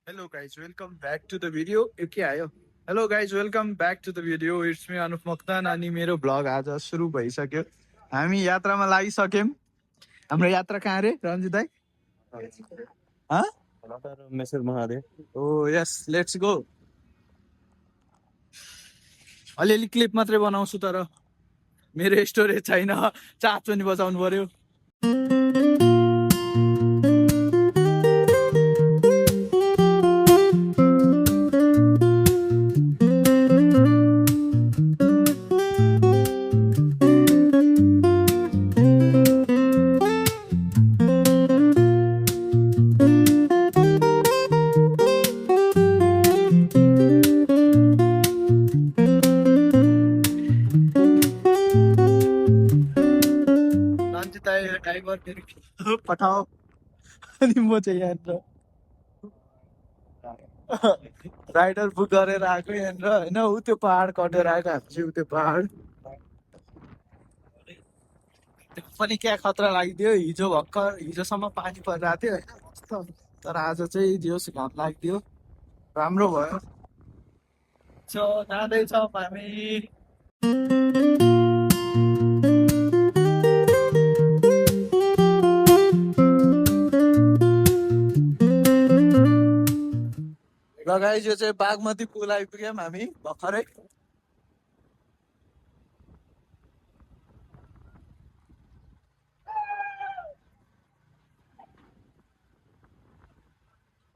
Hello guys, welcome back to the video. के आयो? Hello guys, welcome back to the video. It's me Anup Moktan अनि मेरो vlog आज सुरु भइसक्यो. हामी यात्रामा लागिसक्यौं. हाम्रो यात्रा कहाँ रे रञ्जित दाइ? मेसर Mahadev. Oh yes, let's go. अलिअलि क्लिप मात्रै बनाउँछु तर मेरो स्टोरेज छैन. चार्ज पनि बचाउनु पर्यो. पठाओ अनि म चाहिँ यहाँनिर राइडर बुक गरेर आएको यहाँनिर होइन. ऊ त्यो पहाड कटेर आएको हामी चाहिँ ऊ त्यो पहाड पनि क्या खतरा लाग्थ्यो. हिजोसम्म पानी परिरहेको थियो होइन, तर आज चाहिँ जोस् घाम लाग्थ्यो. राम्रो भयो. जाँदैछौँ हामी. ल गाइस, यो चाहिँ बागमती पुल आइपुग्यौँ हामी भर्खरै.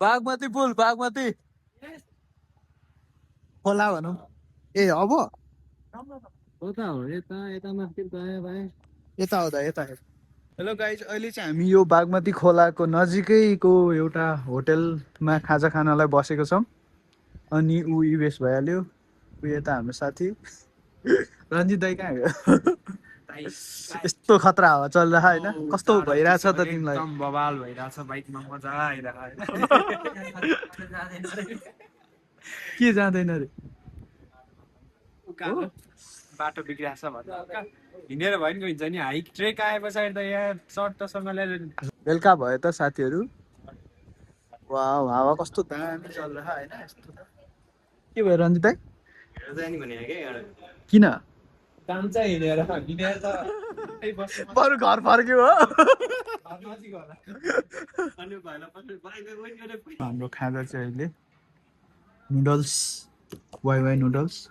बागमती पुल, बागमती खोला भनौँ. ए अब यता हो यता. हेलो गाइज, अहिले चाहिँ हामी यो बागमती खोलाको नजिकैको एउटा होटेलमा खाजा खानलाई बसेको छौँ. अनि ऊ इवेस भइहाल्यो. ऊ यता हाम्रो साथी रञ्जित दाइ कहाँ गयो? यस्तो खतरा हावा चलिरहेको होइन, कस्तो भइरहेछ त तिमीलाई? बवाल भइरहेछ, बाइकमा मजा आइरहेको. के जाँदैन रे? बाटो बिग्रिरहेछ भन्दा हिँडेर भयो नि गइन्छ नि. हाइक ट्रेक आए पछाडि त यहाँ सर्टसँग बेलुका भयो त साथीहरू. वाउ, हावा कस्तो दामी चलिरहेको होइन. यस्तो के भयो रञ्जित दाइ? किन काम चाहिँ हिँडेर त बरु घर फर्क्यो हो. हाम्रो खाजा चाहिँ अहिले नुडल्स, वाइ नुडल्स.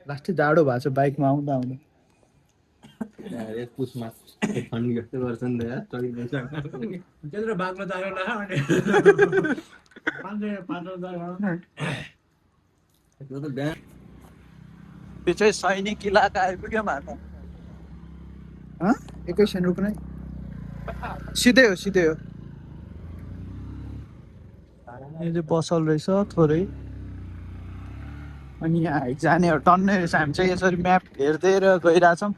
लास्टै जाडो भएको छ बाइकमा आउँदा आउँदा. त्यत्रो बाक्लो त्यो चाहिँ सैनिक इलाका आइपुग्यौँ हामी. एकैछिन रुक्नै. सिधै हो सिधै हो. यो चाहिँ पसल रहेछ थोरै. अनि यहाँ हाइक जाने हो टन्नै रहेछ. हामी चाहिँ यसरी म्याप हेर्दै र गइरहेछौँ.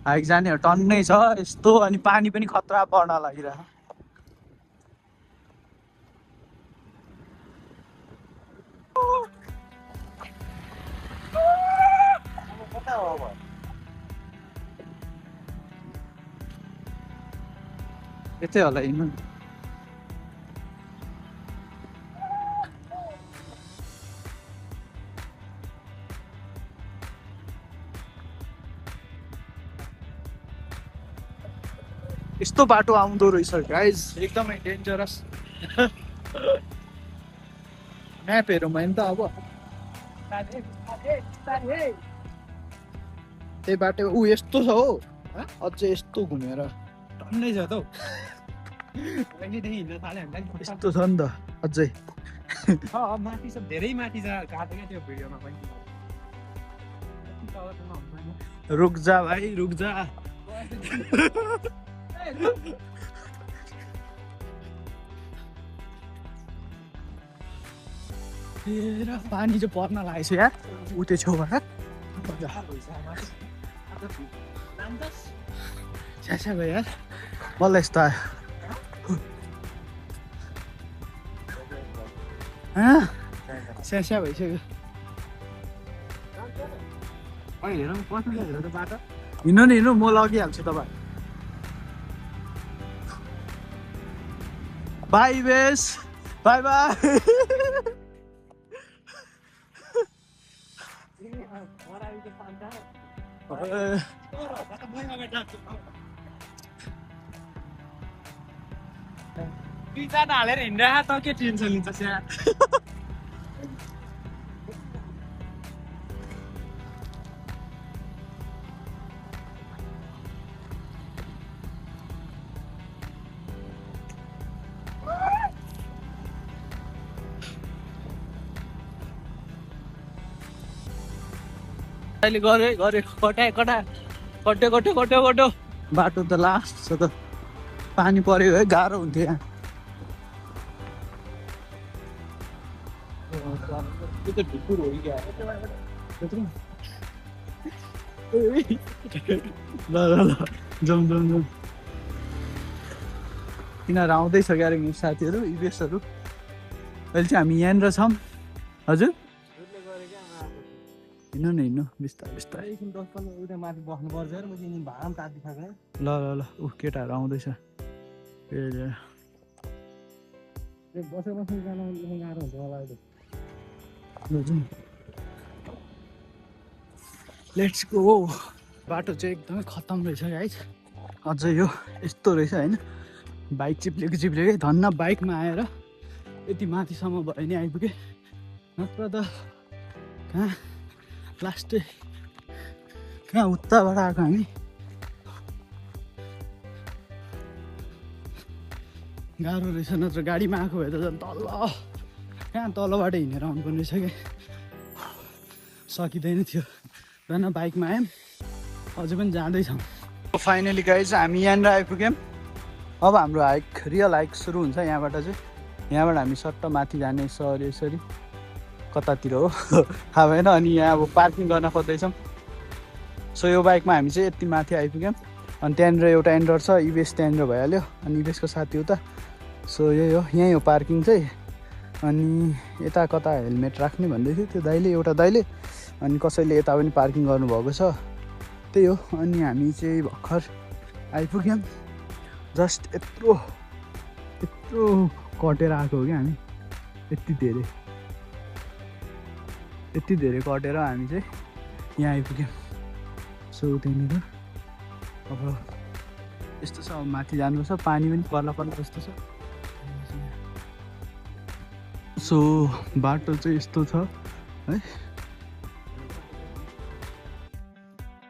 हाइक जाने हो टन्नै छ यस्तो. अनि पानी पनि खतरा पर्न लागिरहेको. यतै होला हिँड्नु. यस्तो बाटो आउँदो रहेछ गाइज, एकदमै डेन्जरस. म्याप हेरौँ होइन त अब. त्यही बाटो ऊ यस्तो छ हो. अझै यस्तो घुमेर टन्नै छ त. यस्तो छ नि त अझै. माथि छ, धेरै माथि छ. काटेको क्या त्यो भिडियोमा पनि. रुक जा भाइ, रुक जा. पानी चाहिँ पर्न लागेको छ यार उ त्यो छेउबाट. स्यास्या भयो यार, बल्ल यस्तो आयो. स्यास्या भइसक्यो. हिँड्नु नि हिँड्नु, म लगिहाल्छु तपाईँ. बाई बेस बाई बाई दुईजना हालेर हिँडिरह त के टेन्सन लिन्छ स्या अहिले गरे कट्यो बाटो त लास्ट छ त पानी पर्यो है गाह्रो हुन्थ्यो यहाँ त्यो त ढुकुर हो क्या ल जाउँ तिनीहरू आउँदैछ क्यारे मेरो साथीहरू इभेसहरू अहिले चाहिँ हामी यहाँनिर छौँ हजुर हिँड्नु बिस्तारै बिस्तारै माथि बस्नुपर्छ भाम तातिसक्ने ल ऊ केटाहरू आउँदैछ बसेर बस्नु जान गाह्रो हुन्छ होला अहिले लेट्स गो बाटो चाहिँ एकदमै खतम रहेछ गाइस अझै यो यस्तो रहेछ होइन बाइक चिप्लेकै धन्न बाइकमा आएर यति माथिसम्म भयो नि आइपुगेँ नत्र त कहाँ लास्टै कहाँ उताबाट आएको हामी गाह्रो रहेछ नत्र गाडीमा आएको भए त झन् तल कहाँ तलबाट हिँडेर आउनुपर्ने रहेछ क्या सकिँदैन थियो झन् बाइकमा आयौँ अझै पनि जाँदैछौँ फाइनली गाइज हामी यहाँनिर आइपुग्यौँ अब हाम्रो हाइक रियल हाइक सुरु हुन्छ यहाँबाट चाहिँ यहाँबाट हामी सट्ट माथि जाने यसरी कतातिर हो थाहा भएन अनि यहाँ अब पार्किङ गर्न खोज्दैछौँ सो यो बाइकमा हामी चाहिँ यति माथि आइपुग्यौँ अनि त्यहाँनिर एउटा एन्डर छ इभेस त्यहाँनिर भइहाल्यो अनि इभेसको साथी उता सो यहीँ हो पार्किङ चाहिँ अनि यता कता हेलमेट राख्ने भन्दै थियो त्यो दाइले एउटा दाइले अनि कसैले यता पनि पार्किङ गर्नुभएको छ त्यही हो अनि हामी चाहिँ भर्खर आइपुग्यौँ जस्ट यत्रो कटेर आएको हो क्या हामी यति धेरै कटेर हामी चाहिँ यहाँ आइपुग्यौँ सो त्यहाँनिर अब यस्तो छ अब माथि जानुपर्छ पानी पनि पर्ला जस्तो छ सो बाटो चाहिँ यस्तो छ है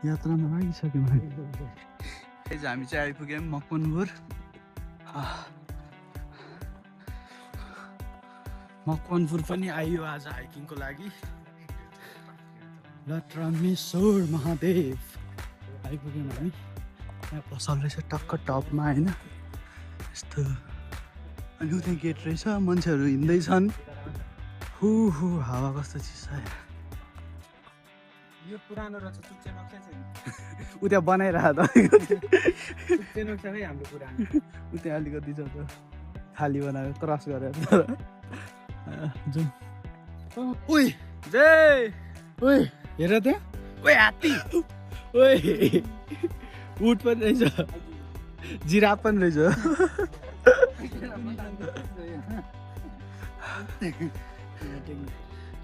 यात्रामा लागिसक्यौँ हामी चाहिँ आइपुग्यौँ मकवानपुर पनि आइयो आज हाइकिङको लागि लट्रामेश्वर महादेव आइपुग्यौँ हामी यहाँ पसल रहेछ टक्क टपमा होइन यस्तो अनि उतै गेट रहेछ मान्छेहरू हिँड्दैछन् हु हावा कस्तो चिसो यो पुरानो रहेछ चुच्चे नक्सा छैन उता बनाइरहेको त चुच्चे नक्सा है हाम्रो पुरानो उतै अलिकति छ त खाली बनाएर क्रस गरेर जाउँ ओइ हेर त ओइ हात्ती ओइ उट पनि रहेछ जिराफ पनि रहेछ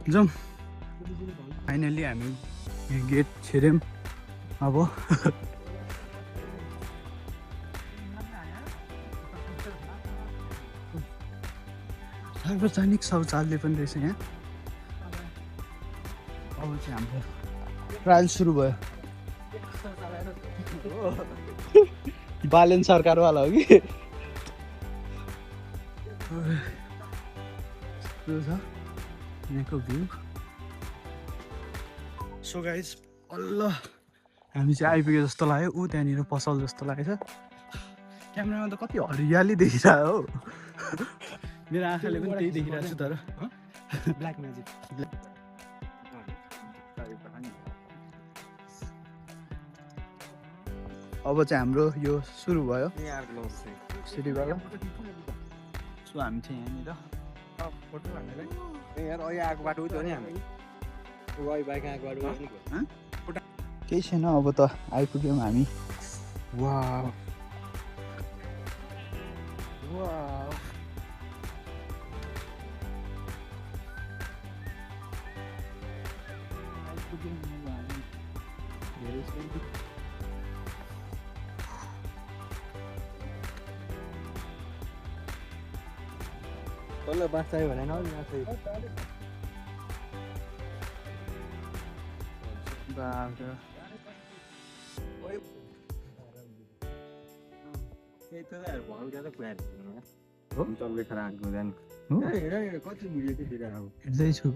जाउँ फाइनली हामी गेट छिर्यौँ अब सार्वजनिक शौचालय पनि रहेछ यहाँ अब चाहिँ हाम्रो ट्रायल सुरु भयो बालेन सरकारवाला हो कि यहाँको भ्यू सो गाइज अल्ल हामी चाहिँ आइपुगे जस्तो लाग्यो ऊ त्यहाँनिर पसल जस्तो लागेछ क्यामेरामा त कति हरियाली देखिरहेको हो मेरो आँखाले पनि त्यही देखिरहेको छु तर ब्ल्याक म्याजिक अब चाहिँ हाम्रो यो सुरु भयो सिटीबाट सो हामी चाहिँ यहाँनिर फोटो हानेर यार अहिले आएको बाटो उयो नि हामी बाइक आएको बाटो केही छैन अब त आइपुग्यौँ हामी पुग्यौँ अब हामी धेरै छैन। कसलाई बाँस चाहियो भने न बाख्रा हेर्दैछु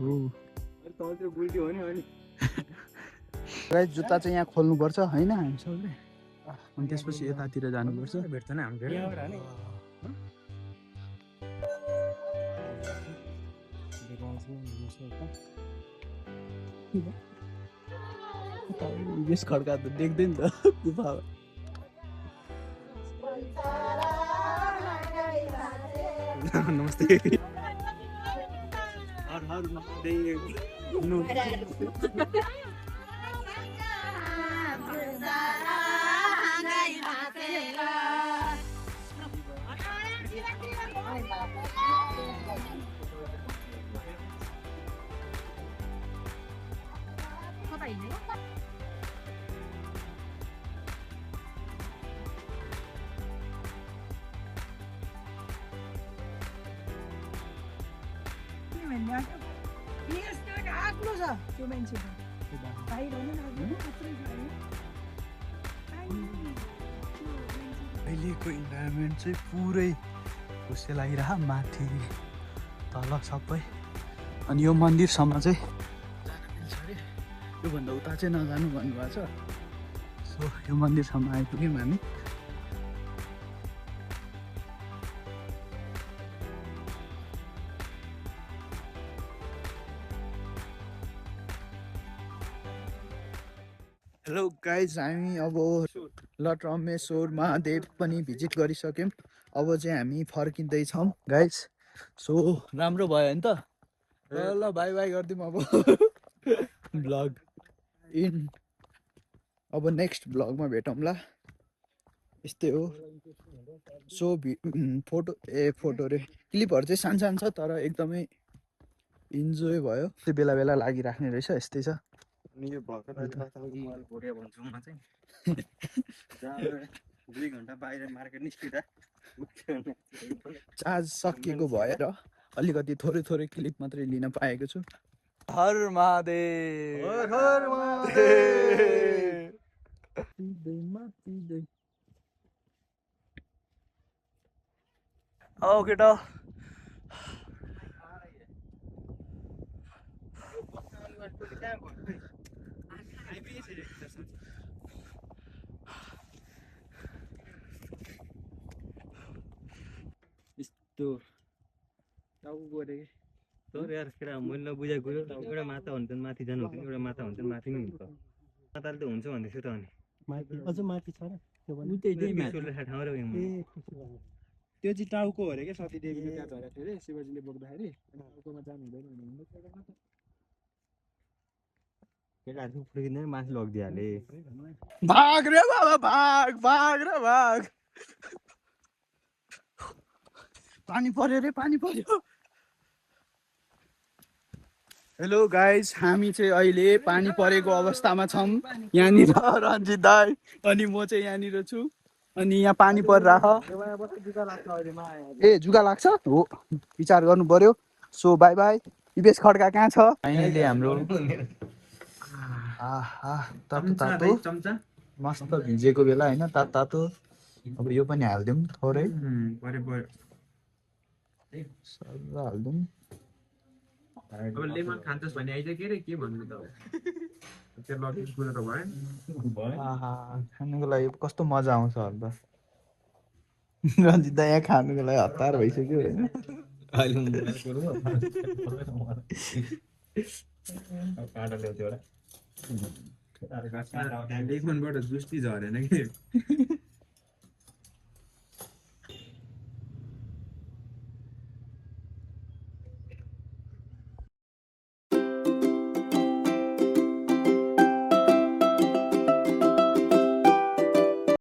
गाइस जुत्ता चाहिँ यहाँ खोल्नुपर्छ होइन हामी सबले अनि त्यसपछि यतातिर जानुपर्छ भेट्दैन हाम्रो यस खड्का त देख्दैन त गुफा नमस्ते अहिलेको इन्भाइरोमेन्ट चाहिँ पुरै खुसी लागिरह माथि तल सबै अनि यो मन्दिरसम्म चाहिँ जान मिल्छ अरे योभन्दा उता चाहिँ नजानु भन्नुभएको छ सो यो मन्दिरसम्म आइपुग्यौँ हामी हेलो गाइज हामी अब लट रमेश्वर महादेव पनि भिजिट गरिसक्यौँ अब चाहिँ हामी फर्किँदैछौँ गाइज सो राम्रो भयो नि त ल बाई बाई गरिदिउँ अब ब्लग इन अब नेक्स्ट ब्लगमा भेटौँला यस्तै हो सो फोटो रे क्लिपहरू चाहिँ सानो सानो छ तर एकदमै इन्जोय भयो त्यो बेला बेला लागिराख्ने रहेछ यस्तै छ यो भर्खर मोबाइल भोटे भन्छु म चाहिँ 2 घन्टा बाहिर मार्केट निस्किँदा चार्ज सकिएको भएर अलिकति थोरै थोरै क्लिप मात्रै लिन पाएको छु हर महादेव हर महादेव औ केटा तर यार केटा मैले नबुझेको कुरो एउटा माता हुन्छ माथि जानु हुँदैन एउटा माता हुन्छ माथि नै हुन्छ माताले त हुन्छ भन्दैछु त अनि अझ माथि छ र ठाउँ र त्यो चाहिँ टाउको हो अरे क्या सती देवीको त्यहाँ झरेको थियो अरे शिवजीले बोक्दाखेरि टाउकोमा जानु हुँदैन भने केटाहरू फुर्किँदैन माथि लगिदिइहाले भाग रे बाबा भाग भाग रे भाग पानी पर्यो रे पानी पर्यो हेलो गाइज हामी चाहिँ अहिले पानी परेको अवस्थामा छौँ यहाँनिर रन्जित दाई अनि म चाहिँ यहाँनिर छु अनि यहाँ पानी परिरह ए जुगा लाग्छ हो विचार गर्नु पर्यो सो बाई बाई इबेस खड्का कहाँ छ फाइनली हाम्रो तातो तातो मस्त भिजेको बेला होइन तातो तातो अब यो पनि हालिदिउँ थोरै सल्लाह हालिदिउँ अब लेमन खान्छस् भने आइज के रे के भन्नु त त्यो लगिस कुरा त भयो खानुको लागि कस्तो मजा आउँछ अन्त रन्जित दा यहाँ खानुको लागि हतार भइसक्यो होइन काँडा ल्याउँथ्यो एउटा लेमनबाट जुस्ती झरेन कि